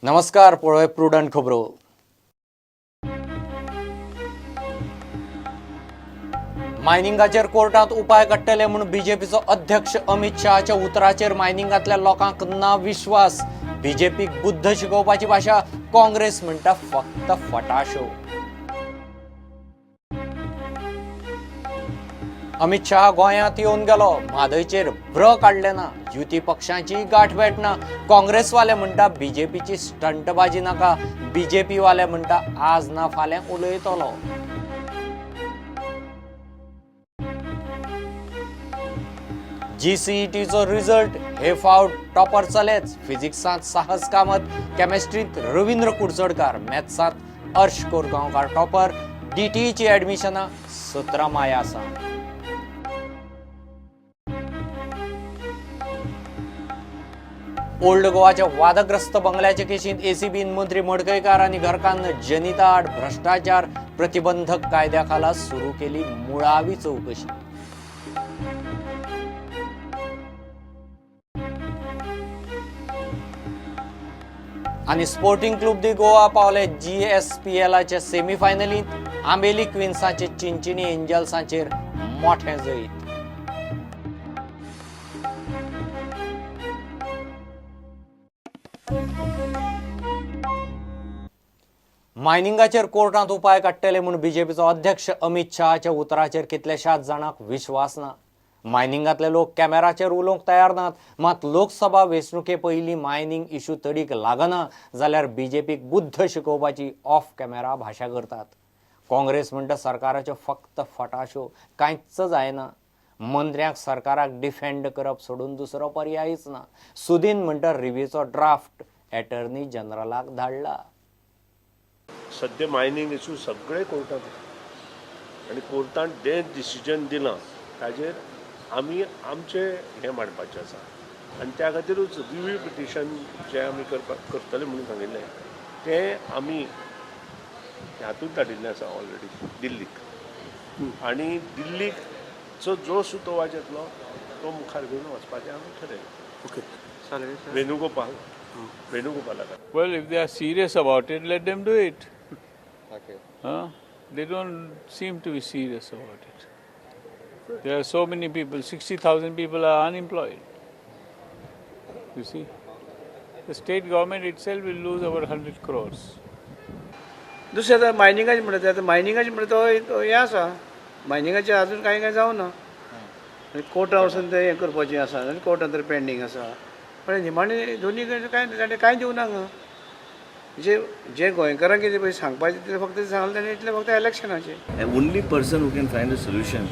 नमस्कार, पळय प्रुडंट खबरो. मायनिंगाचेर कोर्टात उपाय काडटले म्हूण बीजेपीचो अध्यक्ष अमित शहाच्या उतराचेर मायनिंगांतल्या लोकांक ना विश्वास. बीजेपीक बुद्ध शिकोवपाची भाशा, काँग्रेस म्हणटा फक्त फटाशो. अमित शहा गोंयांत येवन गेलो, म्हादयचेर ब्र काडले ना. युती पक्षांची गाठ भेट ना. काँग्रेसवाले म्हणटा बीजेपीची स्टंटबाजी नाका, बीजेपी वाले म्हणटा आज ना फाल्यां उलयतलो. जीसीईटीचो रिझल्ट हे फावट टॉपर चलेच. फिजिक्सांत साहस कामत, केमिस्ट्रींत रवींद्र कुडचडकार, मॅथ्सांत अर्श कोरगांवकार टॉपर. डीटीईची ऍडमिशनां 17 माया आसा. ओल्ड गोवाच्या वादग्रस्त बंगल्याचे केशींत एसीबीन मंत्री मडकयकार आनी घरकान्न जनिता आड भ्रष्टाचार प्रतिबंधक कायद्या खाला सुरू केली मुळावी चौकशी. आनी स्पोर्टिंग क्लब दी गोवा पावले जीएसपीएलाचे सेमीफायनलींत. आंबेली क्विन्साचे चिंचिनी एंजल्साचेर मोठें जैत. मायनिंगाचेर कोर्टांत उपाय काडटले म्हूण बीजेपीचो अध्यक्ष अमित शहाच्या उतराचेर कितल्याशाच जाणांक विश्वास ना. मायनिंगांतले लोक कॅमेराचेर उलोवंक तयार नात, मात लोकसभा वेंचणुके पयलीं मायनिंग इशू तडीक लागना जाल्यार बीजेपीक बुद्ध शिकोवपाची ऑफ कॅमेरा भाशा करतात. काँग्रेस म्हणटा सरकाराच्यो फक्त फटाश्यो, कांयच जायना. मंत्र्यांक सरकाराक डिफेंड करप सोडून दुसरो पर्यायच ना. सुदीन म्हणटा रिव्यूचो ड्राफ्ट एटर्नी जनरलाक धाडला. सद्या मायनींग इशू सगळे कोर्टांत आसा आनी कोर्टान जें डिसिजन दिलां ताजेर आमी आमचें हें मांडपाचें आसा आनी त्या खातीरूच रिव्यू पिटिशन जें आमी करपाक करतले म्हणून सांगिल्लें तें आमी हातूंत धाडिल्लें आसा ऑलरेडी दिल्लीक आनी दिल्लीकचो जो सुतोवाच येतलो तो मुखार घेवन वचपाचें आमी ठरयलें. ओके, चालेल. Venugopal, वेणुगोपाला. Well, if they are serious about it, let them do it. Okay. Huh? They don't seem to be serious about it. There are so many people, 60,000 people are unemployed. You see? The state government itself will lose over 100 crores. दुसरें आतां मायनिंगाचें म्हणटा तें, आतां मायनिंगाचें म्हणटा तो हें आसा, मायनिंगाचें अजून कांय कांय जावना. कोर्टां वचून तें हें करपाचें आसा आनी कोर्टान तर पेंडींग आसा. पण निमाणें दोनी कडेन कांय ताणें कांय दिवना हांगा. म्हणजे जे गोंयकारांक कितें पळय सांगपाचें तें फक्त सांगलें ताणें, इतलें फक्त इलेक्शनाचें. The only person who can find a solution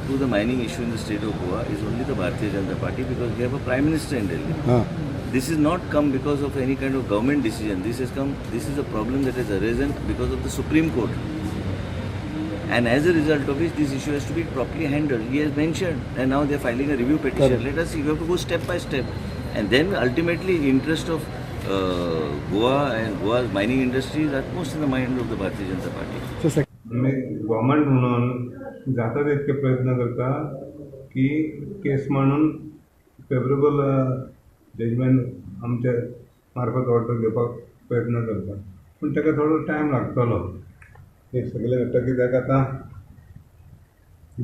to the mining issue in the state of Goa is only the Bharatiya Janata Party, because we have a prime minister in Delhi. This is not come because of any kind of government decision. This has come. This is a problem that has arisen because of the Supreme Court. And as a result of which, this issue has to be properly handled. He has mentioned, and now they are filing a review petition. Let us see. We have to go step by step, and then ultimately, interest of Goa and Goa's mining industry is utmost in the mind of the Bharatiya Janata Party. आमी government म्हणून जाता तितके प्रयत्न करता की केस मांडून favourable judgement आमच्या मार्फत ऑर्डर घेवपाक प्रयत्न करता, पूण ताका थोडो टायम लागतलो. हे सगळें घडटा कित्याक आतां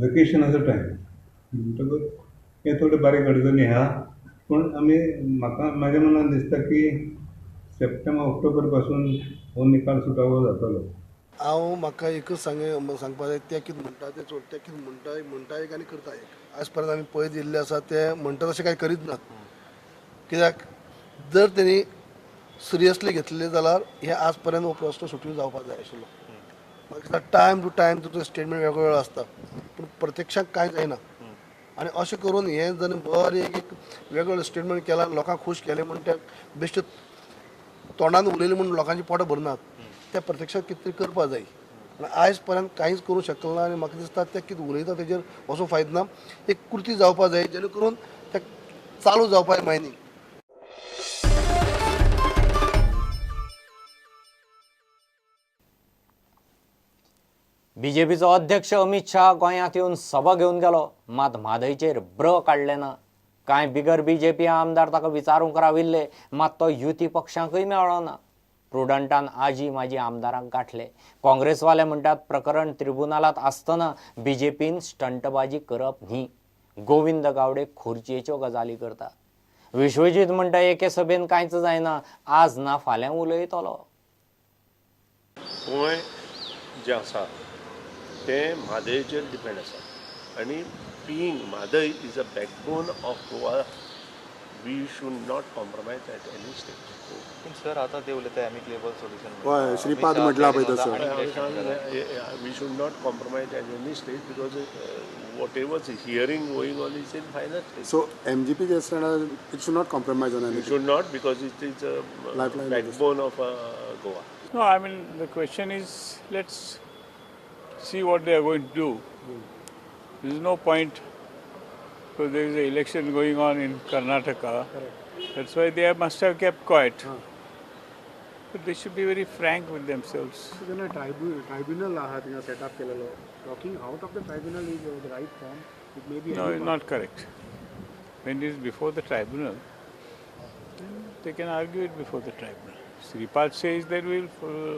वेकेशनाचो टायम म्हणटकूच हे थोड्यो बारीक अडचणी आहा, पूण आमी म्हाका म्हाज्या मनान दिसता की सप्टेंबर ऑक्टोबर पासून हो निकाल सुटावो जातलो. हांव म्हाका एकूच सांगपा जाय, ते कितें म्हणटा तें सोड. ते कितें म्हणटा, म्हणटा एक आनी करता एक. आयज पर्यंत आमी पळयत येयल्ले आसा, ते म्हणटा तशें कांय करीत नात. कित्याक जर तेणी सिरियसली घेतलें जाल्यार हे आज पर्यंत हो प्रश्न सुटून जावपाक जाय आशिल्लो. म्हाका दिसता टायम टू टायम तुजो स्टेटमेंट वेगळो वेगळो आसता, पूण प्रत्यक्षांत कांय जायना. आनी अशें करून हें जर बरें एक एक वेगवेगळे स्टेटमेंट केला, लोकांक खूश केले म्हूण, ते बेश्टे तोंडान उलयलें म्हूण लोकांची पोटां भरनात. ते प्रत्यक्षात कितें तरी करपा जाय आनी आयज पर्यंत कांयच करूंक शकलें ना. आनी म्हाका दिसता ते कितें उलयता तेजेर वचूंक फायदो ना. एक कृती जावपा जाय जेणे करून ते चालू जावपा मायनींग. बीजेपीचो अध्यक्ष अमित शहा गोंयांत येवन सभा घेवन गेलो, मात म्हादयचेर ब्र काडलें ना. कांय बिगर बीजेपी आमदार ताका विचारूंक राविल्ले, मात तो युती पक्षांकय मेळ्ळो ना. प्रुडंटान आजी माजी आमदारांक गांठले. काँग्रेसवाले म्हणटात प्रकरण त्रिबुनालांत आसतना बीजेपीन स्टंटबाजी करप न्ही. गोविंद गावडे खुर्चेच्यो गजाली करतात. विश्वजीत म्हणटा एके सभेन कांयच जायना, आज ना फाल्यां उलयतलो. गोंय जें आसा तें म्हादयचेर डिपेंड आसा आनी being Mhadei is a backbone of Goa, we should not compromise at any stage. पूण सर आतां ते उलयता एमिकेबल सोल्युशन. हय, श्रीपाद म्हटला पळय तसो. We should not compromise at any stage because whatever hearing going on is in final stage. So MGP जे आसतना it should not compromise on We anything. should not, because it is a lifeline of the backbone of Goa. No, I mean, the question is, let's see what they are going to do. There is no point, because there is an election going on in Karnataka. That's why they must have kept quiet. But they should be very frank with themselves. जेन्ना tribunal आहा थिंगा setup केलेलो, talking out of the tribunal is the right form? It may be No, it's not correct. When it is before the tribunal, then they can argue it before the tribunal. Sripad says that we'll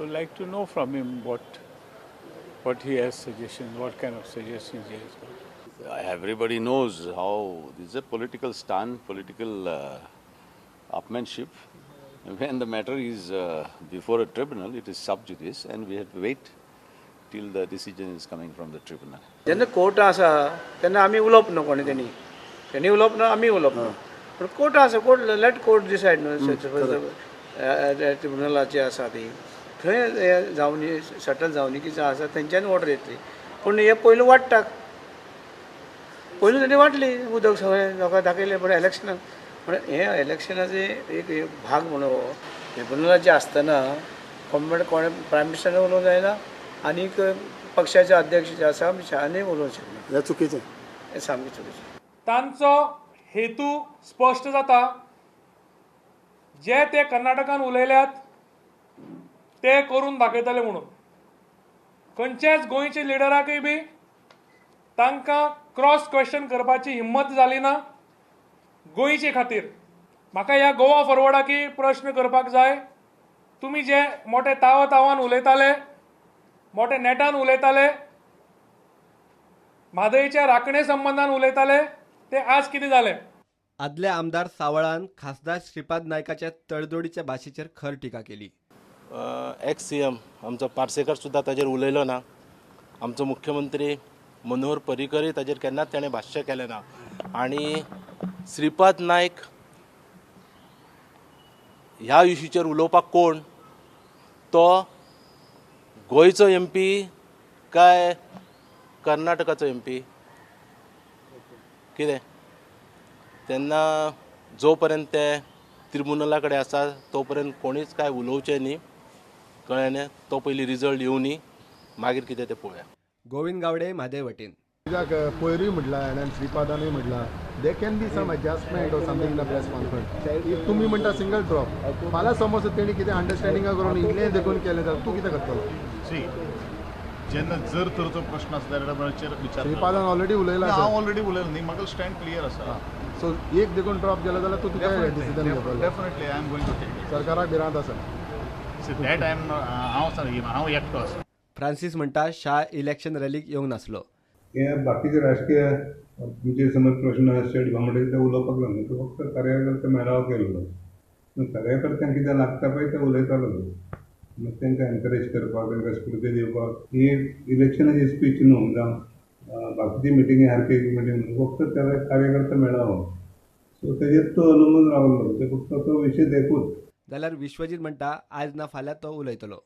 like to know from him what he has suggestions, what kind of suggestions he has got. Everybody knows how this is a political stand, political upmanship. When the matter is before a tribunal, it is sub judice, and we have to wait till the decision is coming from the tribunal. जेन्ना court आसा तेन्ना आमी उलोवप न्हू कोणी, तेणी तेणी उलोवप ना, आमी उलोवप ना, पूण कोर्ट आसा, कोर्ट लेट कोर्ट डिसायड न्हू. ट्रिब्युनलाची आसा ती थंय हें जावनी सेटल जावनी कितें आसा तेंच्यान ऑर्डर येतली. पूण हे पयलू वाडटा, पयलू तेणी वांटली उदक सगळें लोकांक दाखयलें. पूण इलेक्शनाक पूण हे इलेक्शनाचे एक एक भाग म्हणून हो ट्रिब्युनलाचे आसतना गव्हर्मेंट कोणें प्रायम मिनिस्टरान उलोवंक जायना आनीक पक्षाचे अध्यक्ष जे आसा शाहानूय उलोवंक शकना. हें चुकीचें. हें सामकें चुकीचें. तांचो हेतू स्पश्ट जाता. जे ते कर्नाटकान उलयल्यात ते करून दाखयतले म्हणून खंयच्याच गोंयच्या लिडराकय बी तांकां क्रॉस क्वेश्चन करपाची हिम्मत जाली ना. गोंयचे खातीर म्हाका ह्या गोवा फॉरवर्डाकय प्रश्न करपाक जाय. तुमी जे मोटे तावा तावान उलयताले, मोटे नेटान उलयताले, म्हादयच्या राखणे संबंदान उलयताले, ते आज कितें जालें? आदले आमदार सावळान खासदार श्रीपाद नायकाच्या तडजोडीच्या भाशेचेर खर टिका केली. एक्स सीएम आमचो पार्सेकर सुद्दां ताजेर उलयलो ना. आमचो मुख्यमंत्री मनोहर पर्रीकरय ताजेर केन्नाच ताणें भाश्य केलें ना. आनी श्रीपाद नायक ह्या इशूचेर उलोवपाक कोण? तो गोंयचो एमपी काय कर्नाटकाचो एमपी कितें? तेन्ना जो पर्यंत ते त्रिबुनला कडेन आसा तो पर्यंत कोणीच काय उलोवचें न्ही, कळ्ळें न्ही? तो पयलीं रिजल्ट येवनी, मागीर कितें तें पळोवया. गोविंद गावडे म्हादय वटेन. कित्याक पयरूय म्हटलां आनी श्रीपादानूय म्हटलां, there can be some adjustment or something in a press conference. If तुमी म्हणटा सिंगल ड्रॉप, फाल्यां समज तेणी कितें अंडरस्टँडिंगा करून इतलें देखून केलें जाल्यार तूं कितें करतलो? सी, जेन्ना जर तरचो प्रश्न आसता जाल्यार विचार. श्रीपादान ऑलरेडी उलयला. हांव ऑलरेडी उलयला न्ही, म्हाका स्टँड क्लियर आसा. सो एक देखून ड्रॉप गेलो जाल्यार तूं तुका डिसिजन घेतलो? Definitely I am going to take. सरकाराक भिरांत आसा. सी that I am, हांव हांव एकटो आसा. फ्रांसीस म्हणटा शाह इलेक्शन रॅलीक येवंक नासलो. हे बाकीचे राजकीय तुमचे समज प्रश्न स्टेट गव्हर्मेंटाचे ते उलोवपाक लागना. तो फक्त कार्यकर्ते मेळावो केल्लो, कार्यकर्त्यांक कितें लागता पळय ते उलयतालो. मागीर तांकां एनकरेज करपाक, तांकां स्फूर्ती दिवपाक. ही इलेक्शनाची स्पीच न्हू जावं बाकीची मिटिंगे सारकी मिटींग न्हू, फक्त त्या कार्यकर्ते मेळावो. सो तेजेर तो अवलंबून रावलो, ते फक्त तो विशय देखूच. जाल्यार विश्वजीत म्हणटा आज ना फाल्यां तो उलयतलो.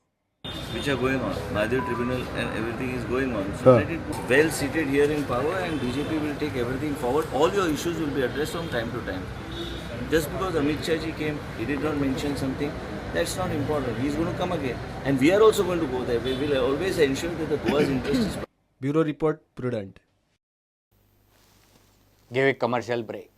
Which are going on. Mhadei Tribunal and everything is going on. So let it go. Well seated here in power, and BJP will take everything forward. All your issues will be addressed from time to time. Just because Amit Shah ji came, he did not mention something, that's not important. He is going to come again. And we are also going to go there. We will always ensure that the Goa's interest is... Bureau Report, Prudent. Give a commercial break.